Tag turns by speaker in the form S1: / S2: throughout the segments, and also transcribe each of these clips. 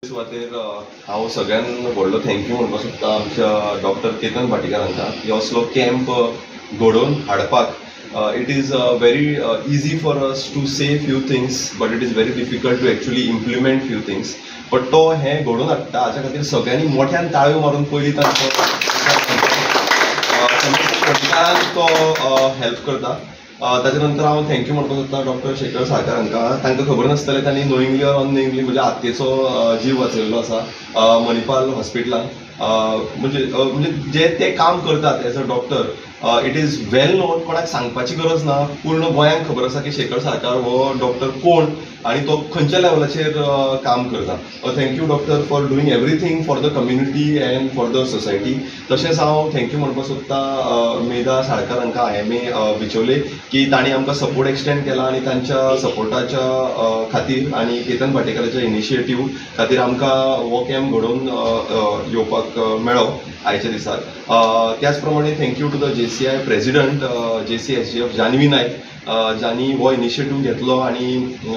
S1: सुवातेर हांव सगळ्यान व्हडलो thank you म्हणपाक सोदता आमच्या डॉक्टर केतन भाटीकार हांकां की असलो कॅम्प घडोवन हाडपाक. It is very easy for us to say few things, but it is very difficult to actually implement few things. But तो हें घडोवन हाडटा हाच्या खातीर सगळ्यांनी मोठ्यान ताळयो मारून पयलीं तांचो तो हेल्प करता. ताच्या नंतर हांव thank you म्हणपाक सोदता डॉक्टर शेखर साळकार हांकां. तांकां खबर नासतलें तांणी नोईंगली ऑर अननोईंगली म्हज्या आत्तेचो जीव वाचयल्लो आसा मणिपाल हॉस्पिटलान. म्हणजे म्हणजे जे ते काम करतात as a doctor, it is well known, कोणाक सांगपाची गरज ना. पूर्ण गोंयांक खबर आसा की शेखर साळकार हो डॉक्टर कोण आनी तो खंयच्या लेवलाचेर काम करता. Thank you doctor for doing everything for the community and for the society. तशेंच हांव thank you म्हणपाक सोदता मेधा साळकार हांकां, IMA बिचोले, की तांणी आमकां सपोर्ट एक्सटेंड केला आनी तांच्या सपोर्टाच्या खातीर आनी केतन भाटेकाराच्या इनिशिएटीव खातीर आमकां हो कॅम्प घडोवन येवपाक मेळ्ळो आयच्या दिसाक. त्याच प्रमाणे thank you to the JCI president, JC SGF Janvi Naik, जांणी हो इनिशिएटीव घेतलो आनी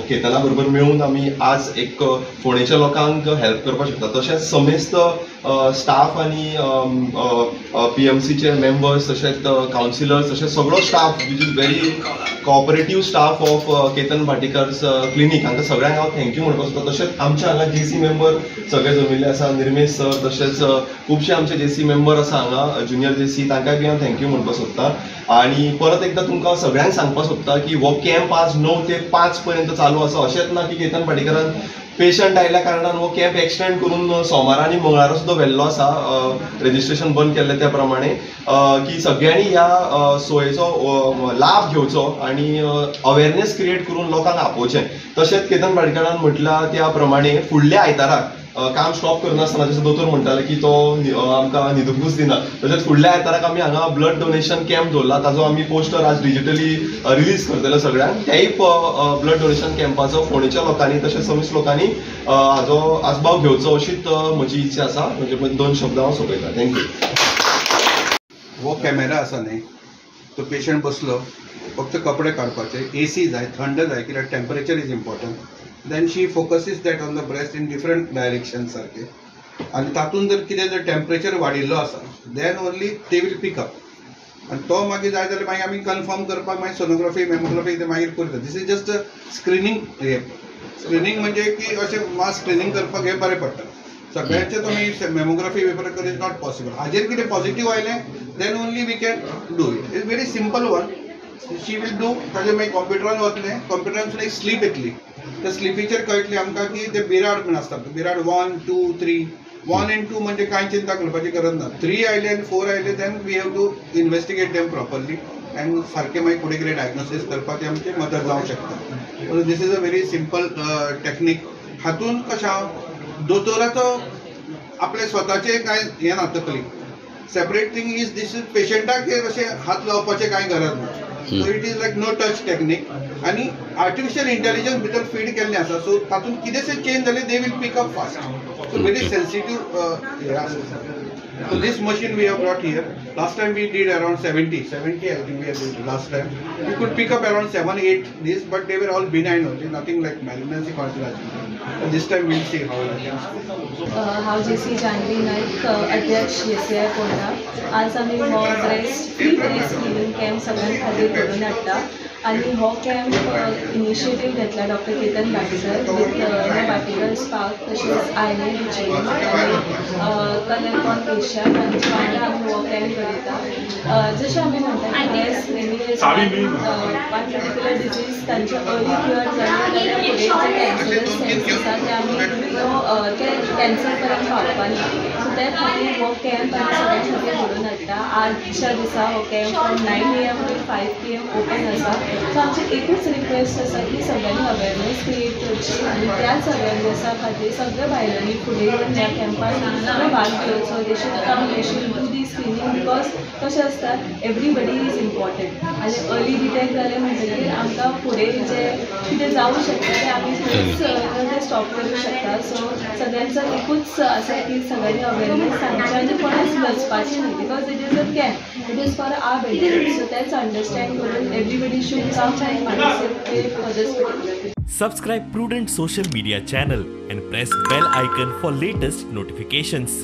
S1: केतना बरोबर मेळून आमी आज एक फोंडेच्या लोकांक हेल्प करपाक शकता. तशेंच समेस्त स्टाफ आनी PMCचे मेंबर्स, तशेंच कावन्सिलर्स, तशेंच सगळो staff which is very cooperative staff of Ketan Bhatikar's clinic, हांकां सगळ्यांक हांव thank you म्हणपाक सोदता. तशेंच आमच्या हांगा JC member सगळे जमिल्ले आसा, निर्मेश सर, तशेंच खुबशे आमचे JC member आसा हांगा, ज्युनियर JC, तांकांय बी हांव thank you म्हणपाक सोदता. आनी परत एकदां तुमकां सगळ्यांक सांगपाक सोदता की हो कॅम्प आज 9 ते 5 पर्यंत चालू आसा. अशेंच ना की केतन भाटीकारान पेशंट आयल्या कारणान हो कॅम्प एक्सटेंड करून सोमारा आनी मंगळारा सुद्दां व्हेल्लो आसा, रजिस्ट्रेशन बंद केल्लें त्या प्रमाणे, की सगळ्यांनी ह्या सोयेचो लाभ घेवचो आनी अवेरनेस क्रिएट करून लोकांक आपोवचें. तशेंच केतन भाटीकारान म्हटलां त्या प्रमाणे फुडल्या आयताराक काम स्टॉप करनासतना, जशें दोतोर म्हणटाले की तो आमकां न्हिदुकूच दिना, तशेंच फुडल्या आयताराक आमी हांगा ब्लड डोनेशन कॅम्प दवरला. ताजो आमी पोस्टर आज डिजिटली रिलीज करतले सगळ्यांक. त्याय ब्लड डोनेशन कॅम्पाचो फोंडेच्या लोकांनी तशेंच समेस्त लोकांनी हाजो आसबाव घेवचो अशीच म्हजी इच्छा आसा. म्हणजे 2 शब्द हांव सोंपयता. Thank you.
S2: हो कॅमेरा आसा न्ही, तो पेशंट बसलो, फक्त कपडे काडपाचे, AC जाय, थंड जाय, कित्याक temperature is important. Then she focuses that on the breast in different direction सारखे, आनी तातूंत जर कितें जर टेम्परेचर वाडिल्लो आसा then only they will pick up. आनी तो मागीर जाय जाल्यार मागीर आमी कन्फर्म करपाक मागीर सोनोग्राफी, मेमोग्राफी ते मागीर करता. This is just screening. हे स्क्रिनींग म्हणजे की अशें मास स्क्रिनींग करपाक हें बरें पडटा. सगळ्यांचें तुमी मेमोग्राफी पेपर कर is not possible. हाजेर कितें पॉझिटीव आयलें then only we can do it. It's very simple one. She will do. ताजेर मागीर कॉम्प्युटरान वतलें, कॉम्प्युटरान एक स्लीप येतली, त्या स्लिपीचेर कळटलें आमकां की ते बिराड म्हण आसता, बिराड 1, 2, 3. 1 and 2 म्हणजे कांय चिंता करपाची गरज ना. 3 आयले आनी 4 आयले then we have to investigate them properly and सारकें मागीर फुडें कितें डायग्नोसीस करपाक आमची मदत जावंक शकता. This is a very simple technique. हातूंत कशें दोतोराचो आपले स्वताचें कांय हें ना तकली. Separate thing is this is पेशंटाक अशें हात लावपाचें कांय गरज ना. So it is like no touch technique. आनी आर्टिफिशियल इंटेलिजन्स भितर फीड केल्लें आसा, सो तातूंत कितेंशें चेंज जालें they will pick up fast. So very sensitive हें आसा. So this machine we have brought here. Last time we did around 70 I think we have did last time. We could pick up around 7, 8 this, but they were all benign only, nothing like malignancy consideration. This time we'll see how it is.
S3: हांव JC Janvi Naik, अध्यक्ष JCI Ponda. आज आमी हो breast free breast screening camp सगळ्यां खातीर घडोवन हाडटा आनी हो कॅम्प इनिशिएटीव घेतला doctor Ketan Bhatikar with Bhatikar spark, तशेंच IMA बिचोली आनी कलरकॉन एशिया हांच्या वांगडा आमी हो कॅम्प घडयता. जशें आमी म्हणटा की breast screening is one particular disease, तांचे अर्ली क्युअर जालें जाल्यार फुडें जे कॅन्सरस सेल्स आसा ते आमी ते कॅन्सर पर्यंत पावपा ना. सो त्या खातीर हो कॅम्प आमी सगळ्यां खातीर घडोवन हाडटा. आजच्या दिसा हो camp from 9 AM to 5 PM open आसा. सो आमची एकूच रिक्वेस्ट आसा की सगळ्यांनी अवेरनेस क्रिएट करची आनी त्याच अवेरनेसा खातीर सगळ्या बायलांनी फुडें येवन ह्या कॅम्पान भाग घेवचो. They should come, they should do the screening because कशें आसता एवरीबडी is important आनी अर्ली डिटेक्ट जालें म्हणटकीर आमकां फुडें जें कितें जावं शकता तें आमी थंयच तें स्टॉप करूं शकता. सो सगळ्यांचो एकूच आसा की सगळ्यांनी अवेरनेस सांगची आनी कोणेच लजपाचें न्ही because it is a camp. It is for our benefit. So तेच अंडरस्टँड करून everybody should come and participate for this particular.
S4: Subscribe Prudent Social Media channel and press bell icon for latest notifications.